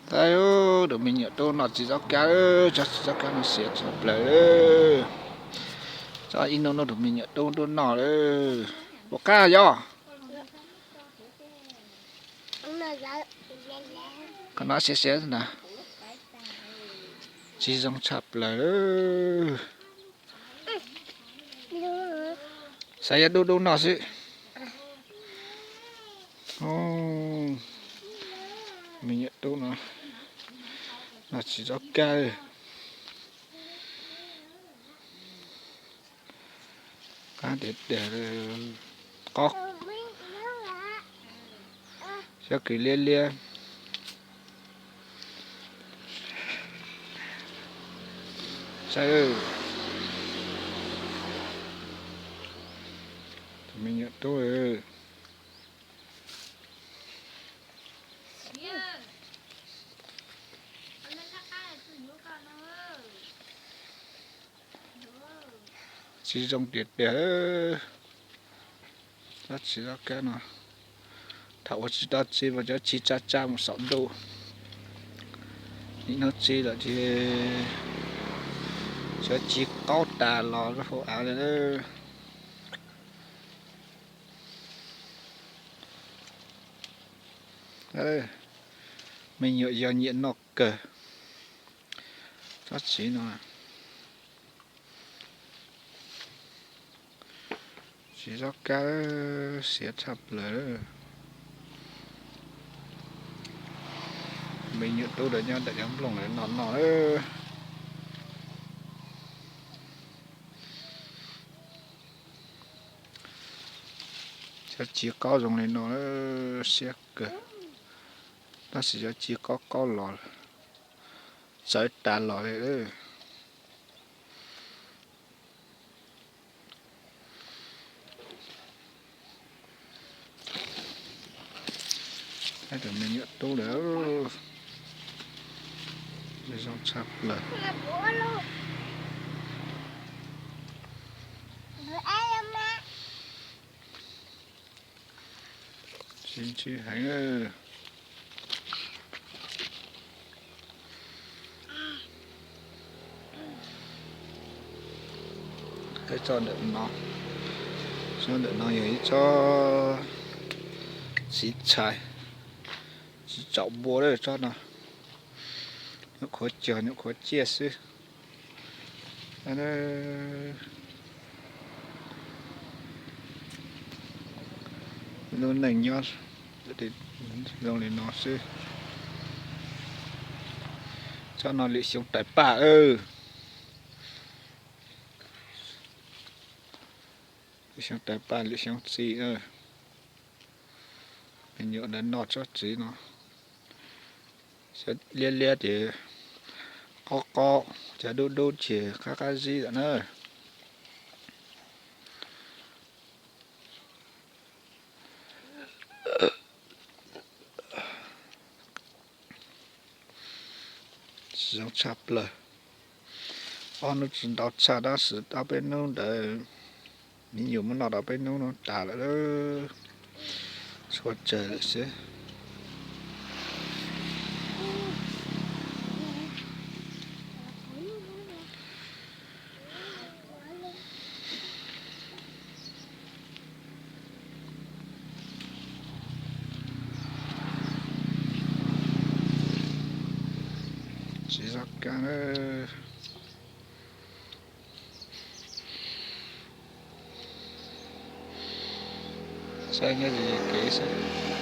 Tus me nyuam tub noj txiv txoj kab, tsob txiv txoj kab no siav tshaj plaws lawm. Tsob ib hnub no tus me nyuam tub tub noj lawm. Puas qab yog? Qhov no siav siav na, txiv zoo tshaj plaws. Xav yog dub dub noj xwb. Me nyuam tub no noj txiv txoj kab. Qab tiag tiag, qob, siab kws liab liab. Saib, tus me nyuam tub. Txiv zoo tiag tiag. Tsob txiv txoj kab no, thaum ua tsis tau txiv mas cov txiv tsa tsa mus saum ntuj. Nim no txiv lawm ces cov txiv qaub tas los hauv av li. Me nyuam yog nyiam noj kawg tsob txiv no. Txiv txoj kab siav tshaj plaws. Me nyuam tub lawv nyob ntawm cov nplooj lawv noj noj. Cov txiv qaub zoo li no siab kawg, tab sis cov txiv qaub qaub los txawv tas los li. Tus me nyuam tub lawm, zoo tshaj plaws. Tsis ntsib heev. Tsob ntawm no, tsob ntawm no yog ib tsob txiv txhais, txiv tsaum npua lawm tsob no. Nyuam qhuav cog nyuam qhuav ciaj xwb. Lub neej nyob zoo li no xwb. Tsob no lwm xyoo tais paj. Lwm xyoo tais paj lwm xyoo txi. Me nyuam lawv noj tsob txiv no, liab liab ces qob qob, cov dub dub ces qab qab zib lawm na. Zoo tshaj plaws. Ob hnub tsis ntau tshaj tab sis tau peb hnub ntawd, me nyuam muab noj tau peb hnub no tas lawm, txhua tsawg lawm xwb. Tsis zoo kab. Saib nyob kev xwb.